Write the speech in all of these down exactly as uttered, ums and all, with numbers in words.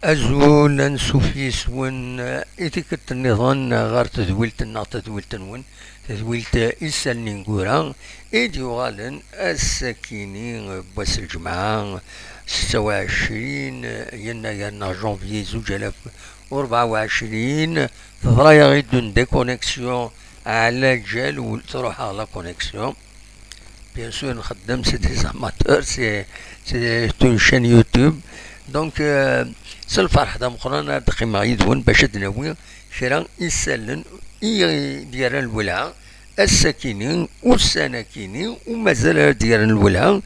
Azul, ansuf yis-wen i tikkelt nniḍen ɣer tedwilt-nneɣ, tadwilt-nwen, tadwilt Isallen Ineggura, i d-yuɣalen ass-akini n wass n lǧemɛa, setta u ɛecrin yennayer neɣ janvier zuǧ alaf u rebɛa u ɛecrin. Teḍra-yaɣ-id une déconnexion ɛla lǧal, u truḥ-aɣ la connexion. Bien sûr, nxeddem, c'est des amateurs, c'est, c'est une chaîne YouTube. Donc, euh, s lferḥ d ameqqran ad d-qqimeɣ yid-wen bac ad d-nawi kra isallen i d-yerran lwelha ass-akini, ussan-akini, u mazal ara d-yerran lwelha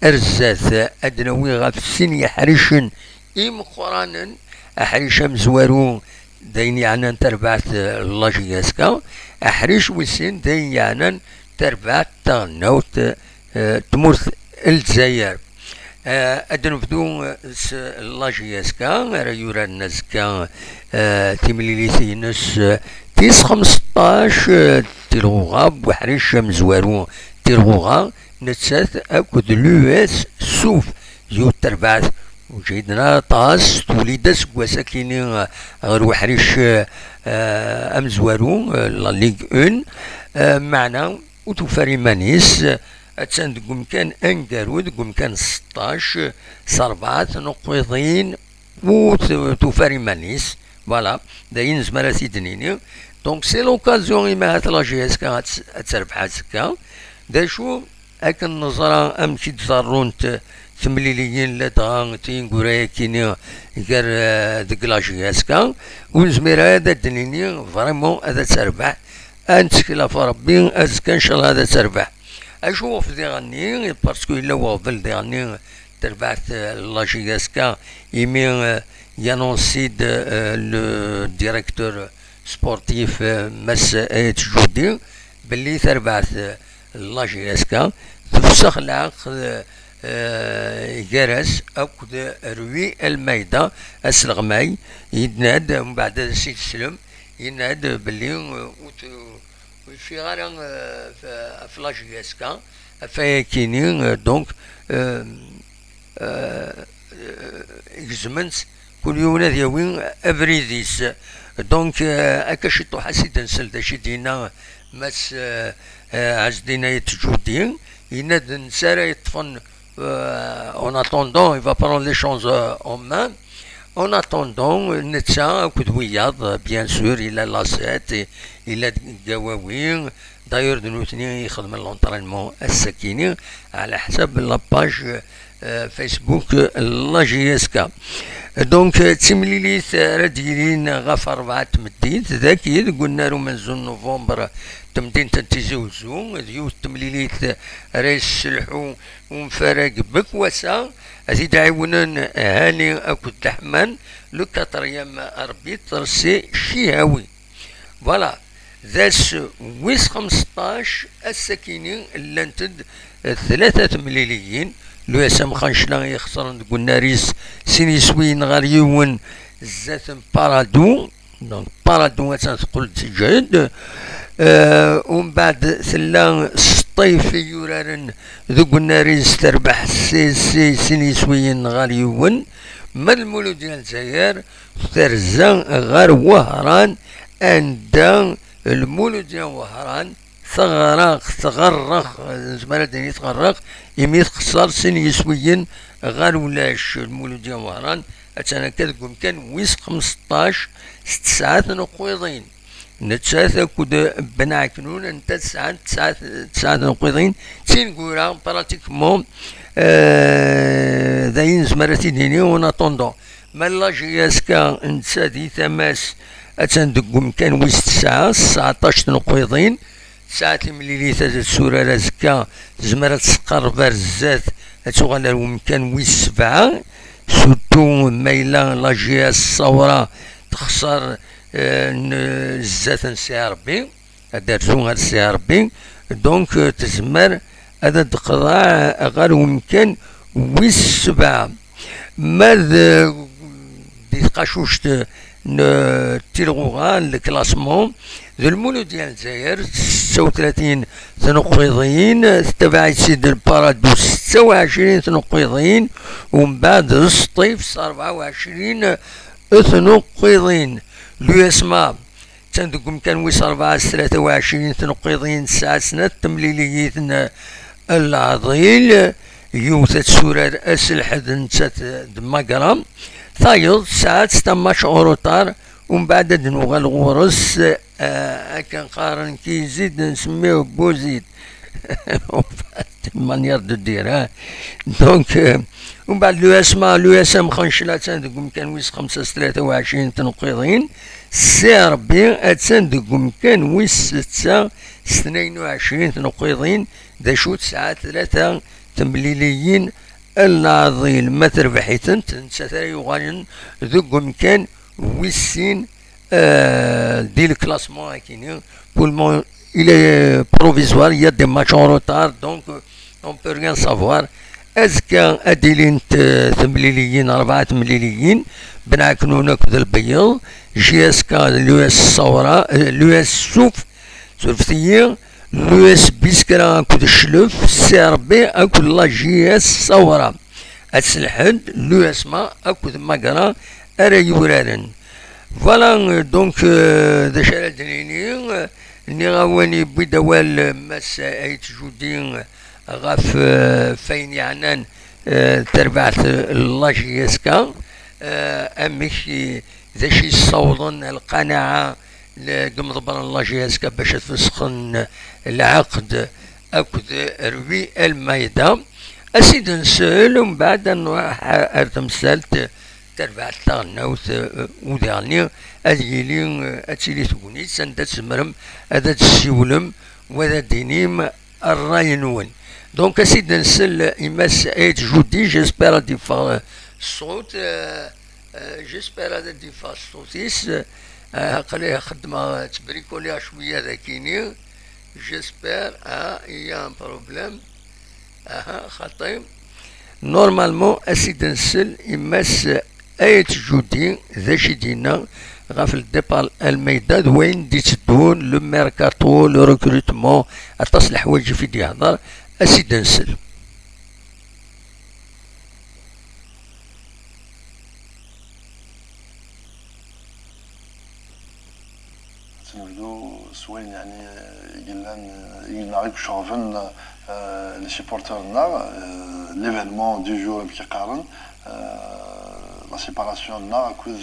ar zdat. Ad d-nawi ɣef sin yeḥricen imeqqranen, aḥric amezwaru d ayen yeɛnan tarbaɛt, eh, la J S K, aḥric wis sin d ayen yeɛnan tarbaɛt taɣelnawt, eh, tmurt n Lezzayer. Eh, ad nebdu, eh, s la J S K, ara yuraren azekka, eh, timlilit-ines, eh, tis xmesṭac, eh, Tirɣuɣa, n uḥric amezwaru Tirɣuɣa, nettat akked l'U S Souf, yiwet terbaɛt ur ǧhiden ara aṭas, twel-d aseggas akini, eh, ɣer uḥric, eh, amezwaru, eh, la Ligue un, eh, meɛna ur tufar iman-is, eh, attan deg umkan aneggaru, deg umkan seṭṭac, s rebɛa tnuqwiḍin ur t-, tufar iman-is. Voilà, d ayen nezmer ad t-id-nini. Donc, c'est l'occasion, imi ahat la J S K ad tt-, ad terbeḥ azekka. D acu, akken neẓra amek i d-ḍerrunt temliliyin ladɣa tineggura-yakini gar, eh, deg la J S K, ur nezmir ara ad d-nini vraiment ad terbeḥ. Ad nettkel ɣef Rebbi, azekka, ncallah, ad terbeḥ. Acu ɣef diɣenni? Parce que yella weɣbel diɣenni terbaɛt, eh, la J S K, imi, eh, yanonsi-d, eh, le directeur sportif, eh, Mass Ayat Judi, belli tarbaɛt, eh, la J S K tefsex leɛqed, eh, gar-as akked Rui Almeida asleɣmay, yenna-d, mbeɛd ad as-id-teslem, yenna-d belli, eh, ur t-, ur yeffiɣ ara, eh, f-, ɣef la J S K, ɣef wayakini, eh, donc, eh, eh, eh, gezmen-tt kul yiwen ad yawi abrid-is. Donc, eh, akka ciṭuḥ ad s-id-nsel d acu i d-yenna Mass, eh, eh, Ɛezdin Ayt Ǧudi, yenna-d netta ara yeṭṭfen, eh, en attendant, il va prendre les choses, eh, en main. En attendant, netta akked wiyaḍ, bien sûr, ila l'A S E T, ila Gawawi, d'ailleurs d nutni i ixedmen l'entraînement ass-akini, ɛla ḥsab la page, eh, Facebook, eh, la J S K. Donc, eh, d timlilit ara d-yilin ɣef rebɛa n tmeddit, dagi deg unnar umenzu n novembre, temdint n Tizi Uzzu, d yiwet n temlilit ara yesselḥu umfarag Bekwasa, ad t-id-ɛiwnen Hani akked Leḥman, le quatrième arbitre, c'est Chihawi. Voilà, d ass wis xmesṭac, ass-akini llant-d tlata temliliyin. L'U S M Xancla ixesren deg unnar-is sin yiswiyen ɣer yiwen zdat n Paradou. Donc, Paradou attan teqqel-d teǧhed. Euh, umbeɛd tella Sṭif i yuraren deg unnar-is terbeḥ s, s, sin yiswiyen ɣer yiwen. Ma d Lmuludya n Lezzayer terza ɣer Wehran, anda Lmuludya n Wehran teɣreq, tɣerreq, nezmer ad d-nini tɣerreq, imi texṣer sin yiswiyen ɣer ulac. Lmuludya n Wehran attan akka deg umkan wis xmesṭac s tesɛa tnuqwiḍin. Nettat akked Ben Ɛeknun, anta tesɛa, tesɛa, tesɛa tnuqwiḍin, d tineggura, pratiquement, euh, d ayen nezmer ad t-id-nini, en attendant. Ma la J S K netta di tama-s attan deg umkan wis tesɛa, s tseɛṭac tnuqwiḍin, tesɛa timlilit ad turar azekka, tezmer ad tesqerreb ar zdat, ad tuɣal ar umkan wis sebɛa, surtout ma yella la J S Sawra texṣer, eh, n, zdat n Si Ṛebbi, ad d-terzu ar Si Ṛebbi, donc, eh, tezmer ad d-teqḍeɛ ɣer umkan wis sebɛa. Ma d, di tqacuct n, eh, tilɣuɣa n leklasmon, d Lmuludya n Lezzayer s ستة وثلاثين تنقيضين، تتبع-itt-id البارادو ستة وعشرين تنقيضين، ومن بعد السطيف س أربعة وعشرين تنقيضين. L'U S M A attan deg umkan wis ṛebɛa s tlata u ɛecrin tneqqiḍin, tesɛa snat temliliyin n leɛḍil, yiwet ad turar ass n lḥedd nettat d Magra, tayeḍ tesɛa-tt tammac en retard, umbeɛd ad nuɣal ɣur-s, eh, akken qqaren kizid nsemmiɣ buzid. Une manière de dire, hein. Donc, euh, umbeɛd l'U S M A, l'U S M Xencel attan deg umkan wis xemsa s tlata u ɛecrin tneqqiḍin, C R B attan deg umkan wis setta s tnayen u ɛecrin tneqqiḍin, d acu tesɛa tlata temliliyin n leɛḍil, ma terbeḥ-itent, nettat ara yuɣalen deg umkan wis sin, euh, di le classement akini. Pour le moment, il est provisoire, il y a des matchs en retard, donc, euh, on peut rien savoir. Azekka ad ilint, euh, temliliyin, rebɛa temliliyin, Ben Ɛeknun akked Lbeyyeḍ, J S K, l'U S Sawra, euh, l'U S Suf, surfet-iyi, l'U S Biskra akked Cclef, C R B akked la J S Sawra. Ass n lḥedd, l'U S M A akked Magra ara yuraren. Voilà, euh, donc, euh, d acu ara d-nini, euh, nniɣ-awen yewwi-d awal, euh, Mass Ayt Judi, euh, ɣef, euh, fayen yeɛnan, euh, tarbaɛt, euh, la J S K, euh, amek i, d acu yessawḍen lqanaɛa n yimḍebbren n la J S K bac ad fesxen lɛeqd akked Rui Almeida. Ad t-id-nsel, umbeɛd ad nruḥ ar temsalt tarbaɛt taɣelnawt, eh, udiɣ-nni ad yili, eh, ad tili tegnit anda tzemrem ad d-tessiwlem, wa ad d-tinim ṛṛay-nwen. Donc, ad t-id-nsel i Mass Ayt Judi, j'espère ad d-iffeɣ, eh, ṣṣut, eh, eh, j'espère ad d-iffeɣ ṣṣut-is. Eh, aql-i xeddmeɣ, ttbrikuliɣ cwiya dagini. J'espère, ah, il y a un problème. Aha, xaṭi. Normalement, ad t-id-nsel i Mass Ayt Judi, d acu i d-yenna ɣef le départ Almeida, d wayen d-itteddun, le mercato, le recrutement, aṭas n leḥwayeǧ i d-yehder, ad t-id-nsel. Ad nebdu s wayen, yeɛni, i yellan, i neɣ i iceɣben, euh, les supporters-nneɣ, euh, l'événement du jour, amek i qqaren, euh, la séparation-nneɣ akked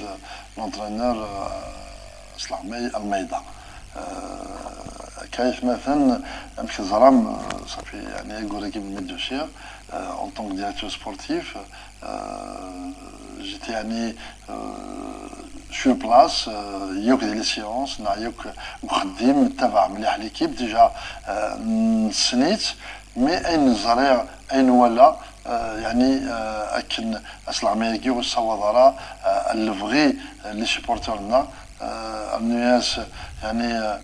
l'entraîneur, euh, Asleɣmay Almeida. Euh, akka aytmaten, amek teẓram, euh, ṣafi, yeɛni, ayyur-agi melmi d-usiɣ, euh, en tant que directeur sportif, Euh, j'étais, yeɛni, euh, sur place, euh, yakk di les séances, neɣ yakk deg uxeddim, nettabaɛ mliḥ l'équipe, déjà, euh, nessen-itt, mais ayen ẓriɣ, ayen walaɣ, euh, yeɛni, euh, akken asleɣmay-agi ur yessawaḍ ara, euh, lebɣi, euh, n les supporters-nneɣ, euh, rnu-yas, yeɛni, euh,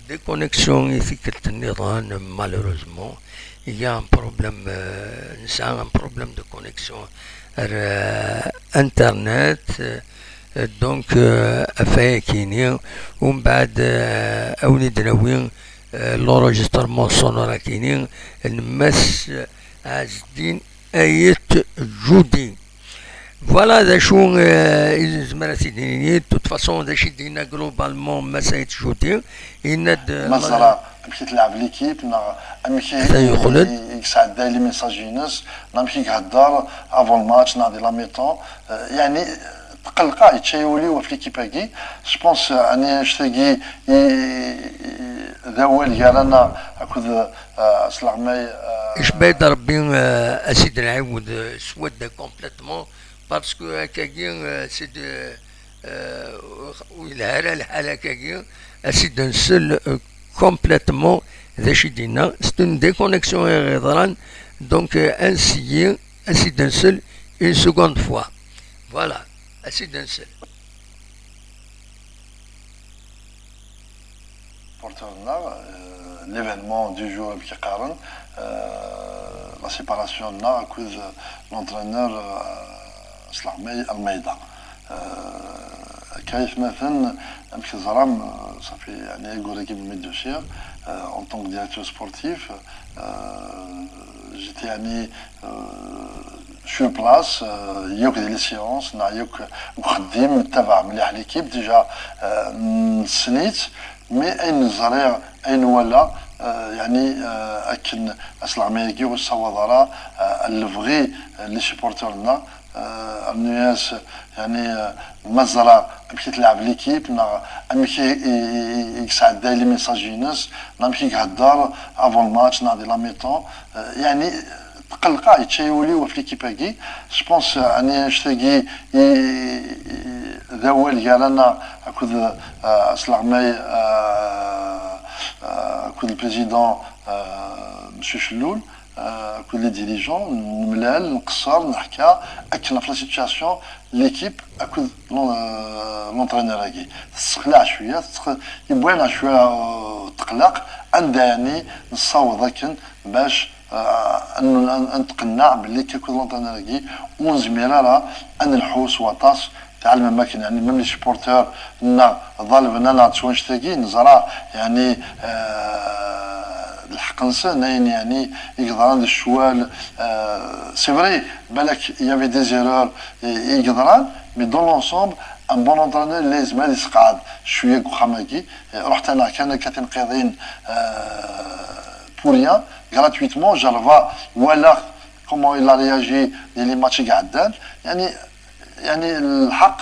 Déconnexion i tikkelt nniḍen, malheureusement. Il y a un problème, euh, nesɛa un problème de connexion ar, euh, internet, euh, donc, euh, ɣef wayagi-nni, umbeɛd, euh, ad wen-id-nawi, euh, l'enregistrement sonore-agi-nni n Mass Ɛezdin Ayt Judi. Voilà d acu, euh, i nezmer ad t-id-nini. De toute façon, d acu i d-yenna globalement Mass Ayt Judi, yenna-d, euh, ma ẓra amek i tleɛɛeb l'équipe, neɣ amek i, atan yeqqel-d, i, i yesɛedday les messages-ines, neɣ amek i ihedder avant le match, neɣ di la mi-temps. Euh, yeɛni, tqelleq-, yečča-yi wul-iw ɣef l'équipe-agi. Je pense, euh, ani annect-agi i, i, d awal gar-aneɣ akked, euh, asleɣmay, euh, icba-d Rebbi, euh, ad s-id-nɛiwed, euh, s wadda complètement, parce que akkagi, euh, c'est de, euh, ur yelha ara lḥal akkagi, ad s-id-nsel, euh, complètement d acu i d-yenna. C'est une déconnexion i ɣ-yeḍran, donc, euh, ad nsiyi ad s-id-nsel une seconde fois. Voilà, ad s-id-nsel. Supporters-nneɣ, euh, l'événement du jour, amek i qqaren, euh, la séparation-nneɣ akked l'entraîneur, euh, Asleɣmay Almeida. Akka ay atmaten, amek teẓram, safi, yani, aggur-agi mi d-usiɣ, en tant que directeur sportif, j'étais, yani, sur place, yakk di les séances neɣ yakk deg uxeddim, nettabaɛ mliḥ l'équipe déjà, nessen-itt. Mais ayen ẓriɣ, ayen walaɣ, yani, akken asleɣmay-agi ur yessawaḍ ara lebɣi n les supporters-nneɣ, rnu-yas, yani, ma ẓra amek i tleɛɛeb l'équipe, neɣ amek i, i, i, i yesɛedday les messages-ines, neɣ amek i ihedder avant le match, neɣ di la mi-temps. Yani, tqelqeɣ, yečča-yi wul-iw ɣef l'équipe-agi. Je pense, yani, annect-agi i, i, d awal gar-aneɣ akked, asleɣmay, akked le président, monsieur Chelloul, akked les dirigeants, nemlal, nqeṣṣer, neḥka akken ɣef la situation, l'équipe akked l'en-, l'entraîneur-agi. Tessexlaɛ cwiya, tessex-, yewwi-aneɣ cwiya, euh, teqlaq, anda, yani, nessaweḍ akken bac, euh, ad n-, ad n-, ad nqenneɛ belli akked l'entraîneur-agi ur nezmir ara ad nelḥu s waṭas. Tɛelmem akken, yani, même les supporters-nneɣ ḍalben-aneɣ-d s wannect-agi, neẓra, yani, euh, lḥeqq-nsen, ayen, yani, i yeḍran di ccwal, euh, c'est vrai, balak il y avait des erreurs i, i yeḍran, mais dans l'ensemble, un bon entraîneur, yella yezmer ad yesqeɛd cwiya deg uxxam-agi, ruḥet-aneɣ kan akka tinqiḍin, euh, pour rien, gratuitement, jerrbeɣ, walaɣ comment il a réagi di les matchs i iɛeddan, yani, yani, lḥeqq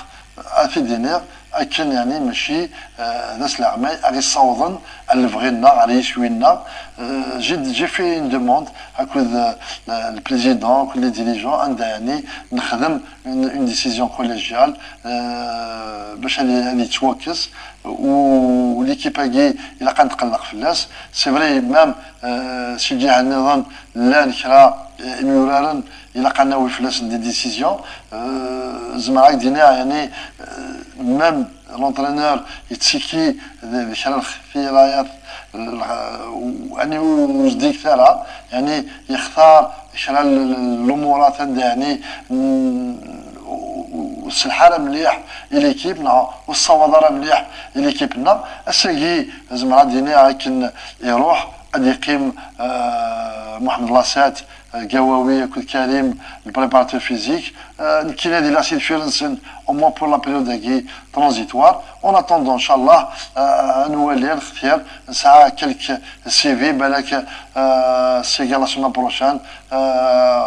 ad t-id-iniɣ, akken, yani, mačči, euh, d asleɣmay ara yessawḍen ar lebɣi-nneɣ, ar yiswi-nneɣ. Euh, j'ai, j'ai fait une demande akked, euh, le président, akked les dirigeants, anda, yani, nexdem une, une décision collégiale, euh, bac ad, ad yettwakkes, u, u l'équipe-agi ilaq ad netqelleq fell-as. C'est vrai, même, euh, si lǧiha-nniḍen llan kra, euh, imyuraren, ilaq ad nawi fell-asen des décisions. Euh, zemreɣ ad k-d-iniɣ, yani, euh, même l'entraîneur yettiki di, di kra n lxtirayat, l-, u-, yani, ur zdiget ara, yani, yextar kra n l-, l-, lumurat anda, yani, n-, u-, u-, ur selleḥ ara mliḥ i l'équipe, neɣ ur ssawaḍ ara mliḥ i l'équipe-nneɣ. Ass-agi, zemreɣ ad d-iniɣ akken iruḥ, ad yeqqim, euh, Mohamed Lassat, euh, Gawawi akked Karim, le préparateur physique. Euh, nekkini ad iliɣ si deffir-nsen, au moins pour la période-agi transitoire. En attendant, inchallah, euh, ad nwali, ad nextir, nesɛa quelques C V, balak, euh, c'est la semaine prochaine, euh,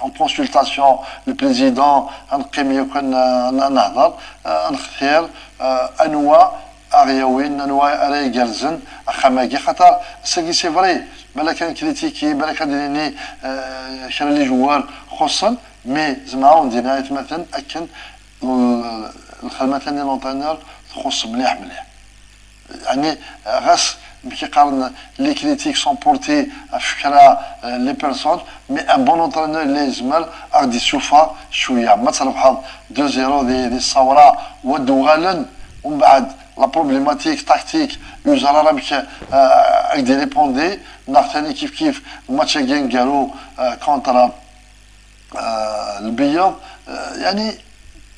en consultation, le président, ad neqqim yakk, euh, ad nehder, euh, ad nextir, euh, anwa aɣ-yawin, anwa ara igerrzen axxam-agi, xaṭer ass-agi, c'est vrai, balak ad nkritiki, balak ad d-nini, euh, kra n les joueurs xuṣṣen, mais zemreɣ ad wen-d-iniɣ, ay atmaten, akken l-, lxedma-nni n l'entraîneur txuṣṣ mliḥ, mliḥ. Yani, ɣas amek i qqaren, les critiques sont portées ɣef kra, euh, les personnes, mais un bon entraîneur yella yezmer ad ɣ-d-yessufeɣ cwiya. Ma trebḥeḍ deux zéro di, di Ṣṣawra, wa d-uɣalen, umbeɛd la problématique tactique, ur yeẓri ara amek, euh, ad k-d-iripundi, neɣ tani kif kif match-agi aneggaru, euh, contre, euh, Lbeyyeḍ, euh, yani,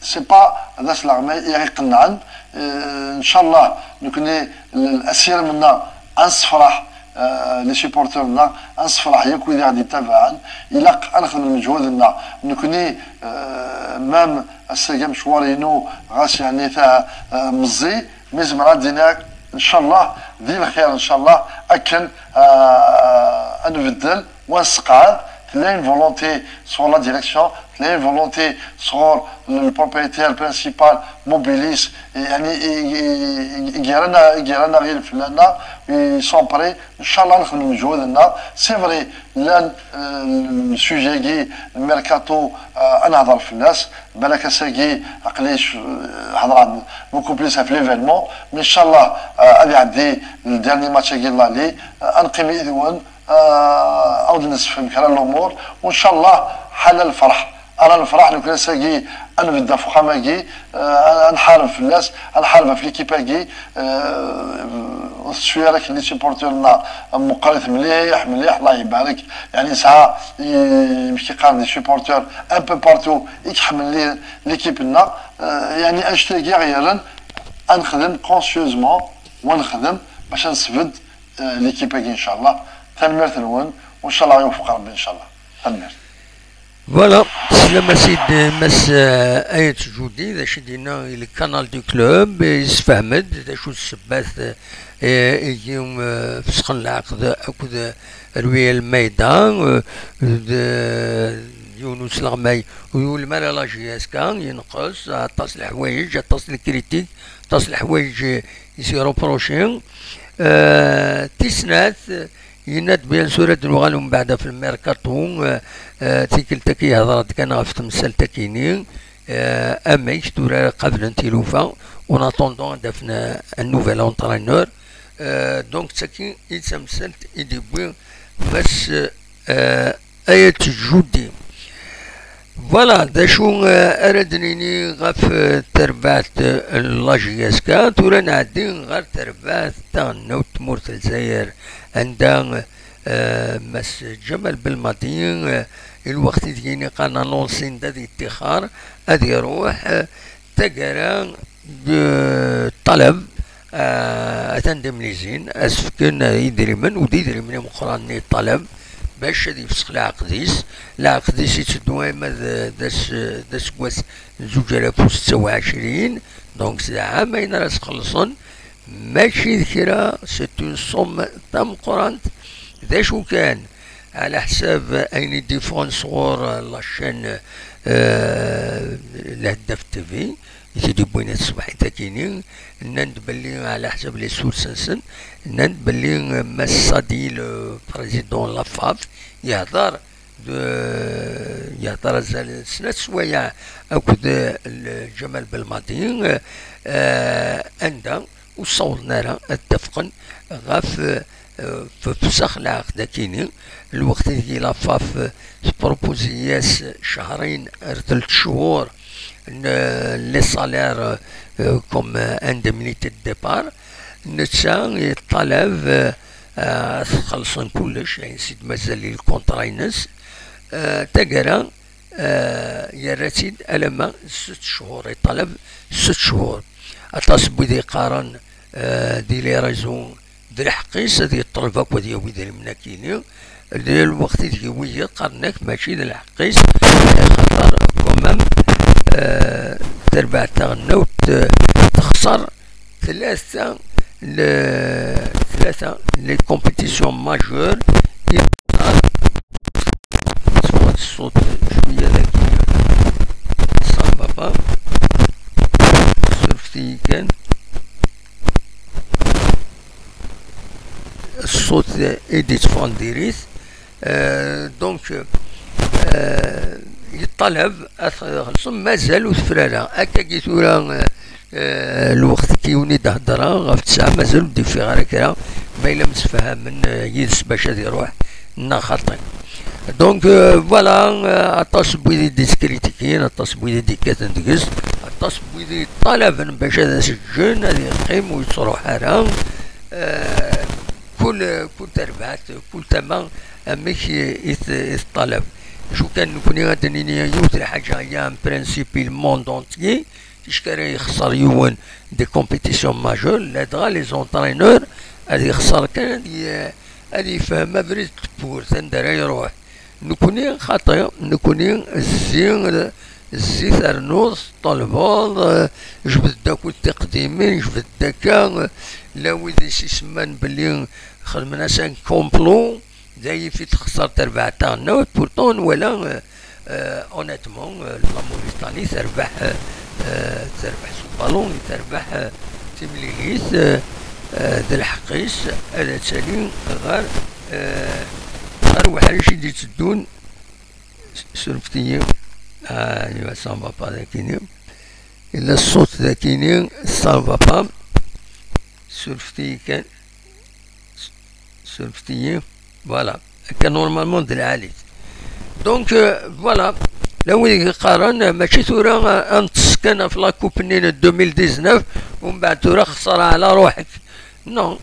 c'est pas d asleɣmay i aɣ-iqennɛen. Euh, ncallah, nekni, l-, l-, asirem-nneɣ, ad nessefreḥ, euh, les supporters-nneɣ, ad nessefreḥ yakk wid i ɣ-d-yettabaɛen. Ilaq ad nexdem lmeǧhud-nneɣ. Nekni, euh, même ass-agi amecwar-inu, ɣas, yani, ta, euh, meẓẓi, mi zemreɣ ad d-iniɣ, ncallah, di lxir, ncallah, akken, euh, ad nbeddel, wa nesseqɛed, tella une volonté sur la direction, tella une volonté sur le, le propriétaire principal, Mobilis, et, yani, i, i, i, i, i, i, ils sont prêts, ncallah, nexdem lmeǧhud-nneɣ. C'est vrai, llan, euh, le sujet-agi, le mercato, euh, ad nehder fell-as, balak ass-agi, aql-i, euh, hedreɣ beaucoup plus ɣef l'événement, mais ncallah, euh, ad iɛeddi le dernier match-agi n l'année, euh, ad neqqim yid-wen, euh, ad wen-d-nessefhem kra n lumuṛ, u ncallah, ḥala lferḥ, Ara nefreḥ nekni ass-agi, ad nbedd ɣef uxxam-agi, eh, ad nḥareb fell-as, ad nḥareb ɣef l'équipe-agi, eh, ur tettcu ara akken les supporters-nneɣ meqqrit mliḥ, mliḥ, Allah ibarek. Yeɛni nesɛa, eh, amek i qqaren, des supporters un peu partout i iḥemmlen l'équipe-nneɣ. Eh, yeɛni anect-agi i ɣ-yerren ad nexdem conscieusement, wa nexdem bac ad nesbedd, eh, l'équipe-agi, ncallah. Tanemmirt-nwen, u ncallah iwfeq Rebbi, ncallah. Tanemmirt. Voilà, teslam a sidi Mass, eh, Ayet Judi, d acu i d-yenna i le canal du club, eh, yessefhem-d d acu d ssebbat, eh, igi, eh, fesxen lɛeqd akked, eh, Rwiyel Maïda, eh, d, eh, yiwen usleɣmay ur yulem ara la J S K, yenqes, aṭas leḥwayeǧ, aṭas lekritik, aṭas leḥwayeǧ, eh, i s-iruproci. Eh, tis snat, eh, yenna-d, bien sûr, ad nuɣal umbeɛd ɣef lmerkaṭu, eh, eh, tikkelt akka yehder-d kan ɣef temsalt-akini, eh, amek tura qablen tilufa, en attendant ad afen, eh, un nouvel entraîneur. Eh, donc, d tagi i d tamsalt i d-yewwi Mass, eh, Ayet Judi. Voilà, d acu, eh, ara d-nini ɣef, eh, terbaɛt, eh, n la J S K. Tura nɛeddi ɣer terbaɛt taɣelnawt n tmurt n Lezzayer, anda, eh, Mass Ǧamal Belmadi, eh, i lweqt ideg i qqaren annoncé-d ad yettixer, ad iruḥ, eh, taggara d ṭṭaleb, eh, atan d imlizin, ad s-fken idrimen, u d idrimen imeqqranen i ṭṭaleb, bac ad yefsex lɛeqd-is. Lɛeqd-is itteddu arma d, d as-, d aseggas n zuǧ alaf u setta u ɛecrin, donc c'est ɛam ayen ara s-xellṣen, mačči d kra, c'est une somme tameqqrant. D acu kan, ɛla ḥsab ayen i d-yeffɣen sɣur, eh, la chaîne, eh, Lheddaf T V, i t-id-yewwin i tṣebḥit-akini, nnan-d belli, ɛla ḥsab les sources-nsen, nnan-d belli, eh, Mass Sadi, le président la FAF, yehder d, yehder azal n snat swayeɛ akked, eh, Ǧamal Belmadi, eh, anda ur ssawḍen ara ad ttafqen ɣef, eh, f-, fesxeɣ lɛeqd-akini, lweqt ideg la FAF, eh, tprupuzi-yas cehrin ar telt cchur n, eh, les salaires, eh, comme, eh, indemnité de départ, netta yeṭṭalab, eh, eh, ad xellṣen kullec, ayen s-d-mazal i lkuntra-ines. Eh, taggara, eh, yerra-tt-id alamma d sett cchur, yeṭṭalab sett cchur. Aṭas n wid yeqqaren, eh, di les réseaux d lḥeqq-is ad yeṭṭleb akk ad yawi idrimen-akini. Di lweqt ideg i wiyiḍ qqaren-ak mačči d lḥeqq-is, axaṭer quand même, eh, terbaɛt taɣelnawt, eh, texṣer tlata le-, tlata les compétitions majeures. Teffeɣ-d ṣṣut cwiya dagi. Ça va pas. Surfet-iyi kan. Ṣṣut i d-itteffɣen diri-t. Euh, donc, euh, yeṭṭalab ad xellṣen, mazal ur tefra ara. Akkagi tura, euh, euh, lweqt i wen-id-heddreɣ ɣef ttesɛa, mazal ur d-yeffiɣ ara kra, ma yella msefhamen, euh, yid-s bac ad iruḥ, neɣ xaṭi. Donc, euh, voilà, euh, aṭas n wid i d-yettkritikyen, aṭas n wid i d-yekkaten deg-s, aṭas n wid i yeṭṭalaben bac ad as-ǧǧen ad yeqqim ur yettruḥ ara. Euh, kul, kul tarbaɛt, kul tama, amek i, i t-, i teṭṭalab. Acu kan, nekni ad d-nini yiwet lḥaǧa, il y a un principe i le monde entier, ticki ara yexṣer yiwen des compétitions majeures, ladɣa les entraîneurs ad yexṣer kan, ad y-, ad yefhem abrid n tewwurt, anda ara iruḥ. Nekni xaṭi, nekni zzi, zzi ternuḍ, tṭelbeḍ, eh, jbed-d akk tiqdimin, jbed-d akka, eh, la wid i s-isemman belli xedmen-as un complot, d ayif i texṣer terbaɛt taɣelnawt, pourtant nwala, eh, eh, honnêtement, eh, la Mauritanie terbeḥ, eh, eh, terbeḥ s uballon, terbeḥ, eh, timlilit, eh, eh, d lḥeqq-is ad tali ɣer, eh, ɣer uḥric i d-itteddun. Surfet-iyi. Ah, ça va pas dakini. Yella ṣṣut dakini, ça va pas. Surfet-iyi kan. Surfet-iyi. Voilà. Akka normalement d lɛali. Donc, euh, voilà. La wid i yeqqaren, eh, mačči tura, eh, ad neṭṭes kan ɣef la coupe-nni n deux mille dix-neuf, umbeɛd tura xesra ɛla ruḥek. Non,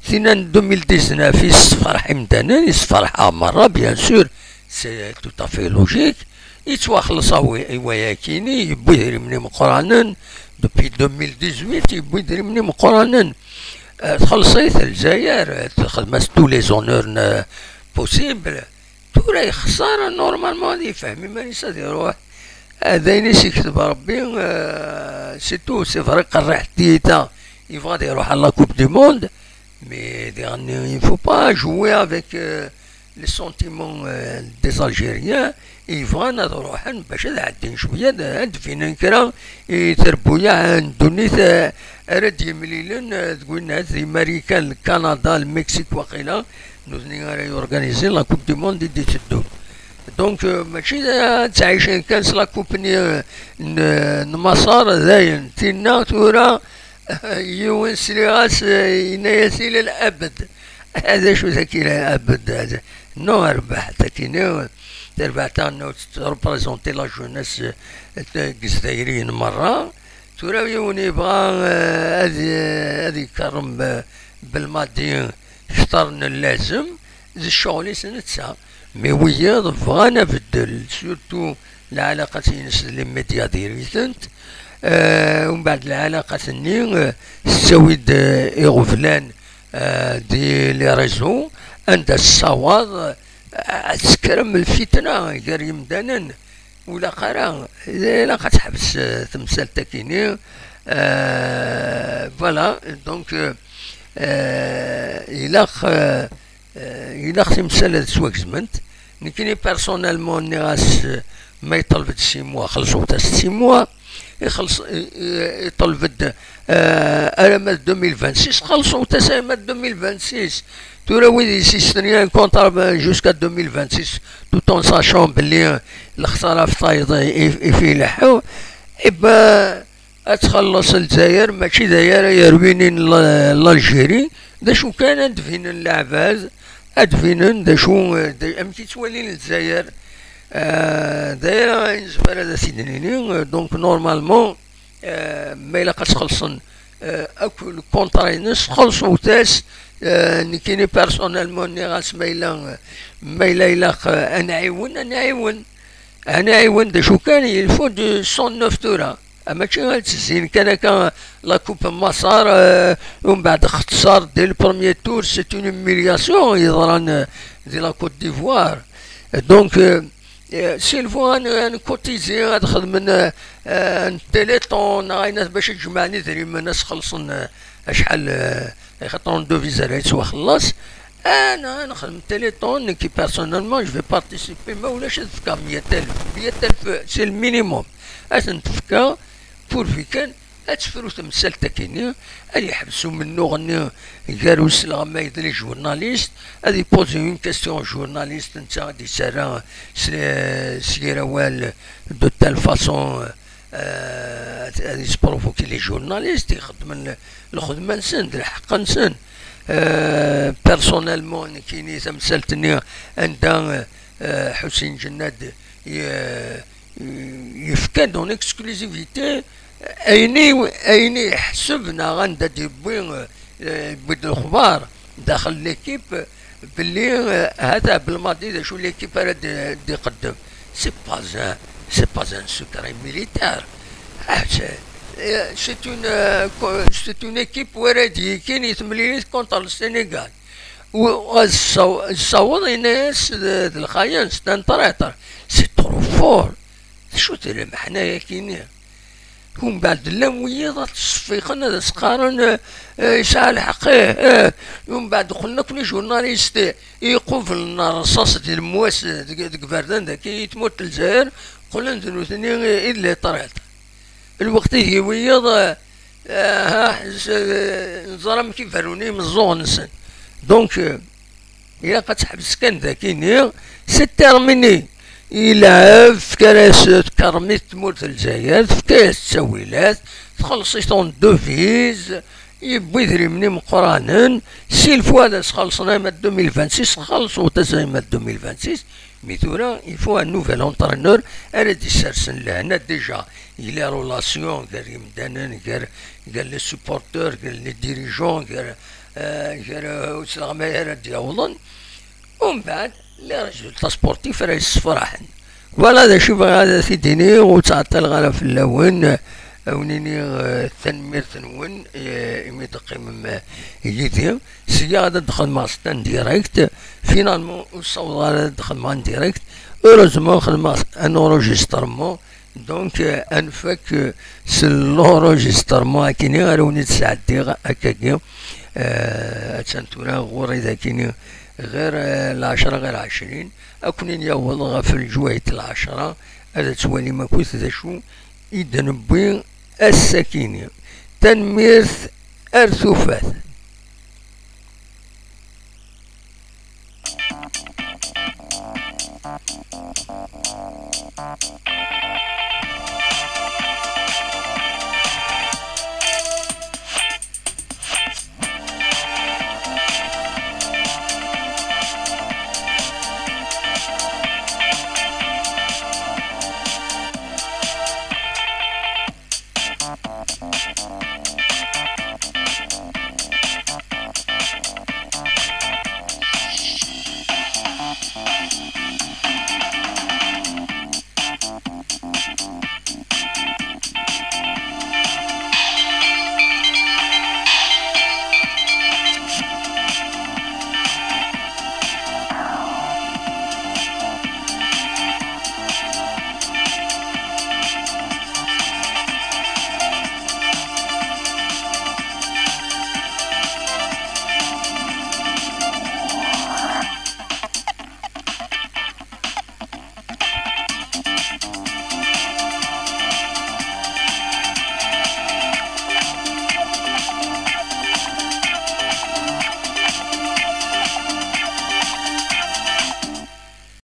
tinna n deux mille dix-neuf yessefreḥ imdanen, yessefreḥ-aɣ merra, bien sûr, c'est tout à fait logique. Yettwaxelleṣ-aɣ wi-, i wayakini, yewwi idrimen imeqqranen, depuis deux mille dix-huit yewwi idrimen imeqqranen. Eh, txelleṣ-it Lezzayer, eh, texdem-as tous les honneurs, eh, possibles. Tura yexṣer, normalement ad yefhem iman-is ad iruḥ. Eh, d ayen i s-yekteb Rebbi, eh, c'est tout. C'est vrai, qerriḥ tiyita, yebɣa ad iruḥ à la Coupe du Monde, mais diɣen, il faut pas jouer avec, euh, les sentiments, euh, des Algériens. Yebɣan ad ruḥen bac ad ɛeddin cwiya, ad, ad d-binen kra i trebbuyaɛ n ddunit, eh, ara d-yemlilen, eh, deg winna, di Marikan, Kanada, Lmeksik, waqila, nutni ara yurganizin la Coupe du Monde i d-iteddun. Donc, euh, mačči d, ad ttɛicen kan s la coupe-nni, euh, n, n Maṣer, dayen. Tinna tura, yiwen sliɣ-as, euh, yenna-yas ila labed. D acu-t-aki ila labed? Non, rbeḥ, takini, terbeḥt-a, tettreprezenti la jeunesse, euh, n Yizzayriyen merra. Tura yiwen yebɣa, euh, ad, ad ikerrem, euh, Belmadi kter n llazem, d ccɣel-is netta. Mais wiyiḍ bɣan abeddel, surtout lɛalaqat-ines d les médias diri-tent. Euh, umbeɛd lɛalaqat-nni, euh, tettawi-d, euh, iɣeblan, euh, di les réseaux, anda tessawaḍ, euh, ad tekkrem lfitna gar yimdanen. Ur ilaq ara, ilaq ad teḥbes, euh, temsalt-akini. Euh, voilà, donc, euh, euh, ilaq, euh, euh, ilaq timsal ad ttwagezment. Nekkini, personnellement, nniɣ-as, euh, ma yeṭleb-d six mois, xelṣeɣ-as six mois. Ixelṣ-, i, i, iṭleb-d, euh, alamma d deux mille vingt-six, xelṣeɣ-as alamma d deux mille vingt-six. Tura wid i s-yesnyan contrat, ben, jusqu'à deux mille vingt-six, tout en sachant belli, euh, lexsara ɣef tayeḍ i, i, i fi ileḥḥu, eh ben, ad txelleṣ Lezzayer, mačči d aya ara yerwinin l-, l'Algérie. D acu kan, ad d-binen leɛbad, ad d-binen d acu, d, amek i ttwalin Lezzayer. Euh, d aya i nezmer ad as-id-nini. Euh, donc, normalement, euh, ma ilaq ad txelṣen, euh, akk lkunṭra-ines, xelṣewt-as. Euh, nekkini, personnellement, nniɣ-as ma yella, ma yella ilaq, euh, ad nɛiwen, ad nɛiwen. Ad nɛiwen d acu kan, il faut du sang neuf tura. Ah, mačči ad ttezzin kan akka la coupe n Maṣer, euh, umbeɛd xeṣṣer dès le premier tour, c'est une humiliation yeḍran, euh, di la Côte d'Ivoire. Donc, euh, euh, s'il faut ad n-, ad ncotiser, ad xedmen, euh, euh, n téléthon, neɣ ayen bac ad jemɛen idrimen, ad sxelṣen, euh, acḥal, euh, xaṭer n devises ara yettwaxelleṣ. Ana, ad nexdem téléthon, nekki, personnellement, je vais participer, ma ulac ad fkeɣ meyya alef, meyya alef, c'est le minimum. Ad ten-tefkeɣ, pourvu kan ad tefru temsalt akini, ad yeḥbes umennuɣ-nni gar uselɣmay d les journalistes, ad iposer une question au journaliste, netta ad d-yettarra s, s yir awal, de telle façon, euh, ad, ad yesprovoki les journalistes, ixeddmen lxedma-nsen, d lḥeqq-nsen. Euh, personnellement, nekkini tamsalt-nni anda, euh, Ḥusin Ǧennad ye-, yefka-d en exclusivité ayen i, ayen i yeḥseb neɣ anda d-yewwi, euh, yewwi-d lexbar daxel l'équipe, belli, euh, hata Belmadi d acu l'équipe ara d-, d-iqeddem. C'est pas un, c'est pas un secret militaire. Ah, c'est, euh, c'est une, euh, co-, c'est une équipe wara d-yekin i temlilit contre le Sénégal. U ad tessaw-, tessaweḍ, yenna-yas d, d lxayen, c'est un traître. C'est trop fort. D acu-t lmeḥna-yaki-nni? Umbeɛd llan wiyiḍ ad ttṣeffiqen, ad as-qqaren, eh, eh, yesɛa lḥeqq, eh, eh. Umbeɛd qqlen akk les journalistes i iqublen rrṣaṣ di lemwas, eh, deg, deg iberdan dagi i tmurt n Lezzayer, qqlen d nutni i, i d les traîtres. Lweqt ihi wiyiḍ, eh, eh, ha, s-, eh, neẓra amek i berrun imeẓẓuɣen-nsen. Donc, eh, ilaq ad teḥbes kan dagi-nni, c'est terminé. Ilɛeb, tefka-as tkermit tmurt n Lezzayer, tefka-as ttawilat, txelleṣ-it en devises, yewwi idrimen imeqqranen, s'il faut ad as-xellṣen ama deux mille vingt-six, xellṣeɣ-t-as ama deux mille vingt-six, mais tura, il faut un nouvel entraîneur ara d-issersen lehna déjà, il y a relation gar yimdanen, gar, gar les supporters, gar les dirigeants, gar, euh, gar, euh, usleɣmay ara d-yawḍen. Umbeɛd, les résultats sportifs ara yessefraḥen. Voilà d acu i bɣiɣ ad t-id-iniɣ, ur ttɛeṭṭileɣ ara fell-awen. Ad wen-iniɣ, eh, tanemmirt-nwen, eh, imi d-teqqimem, eh, yid-i. Sya ad d-xedmeɣ c'est un direct. Finalement, ur ssawḍeɣ ara ad d-xedmeɣ un direct. Heureusement, xedmeɣ un enregistrement. Donc, euh, ad nfak, euh, s l'enregistrement akini ara wen-id-sɛeddiɣ akkagi. Euh, attan tura ɣur-i dakini ɣer, euh, lɛecra ɣer ɛecrin. Ad ken-in-yaweḍ ɣef lǧuhit lɛecra. Ad twalim akk d acu i d-newwi ass-akini. Tanemmirt ar tufat.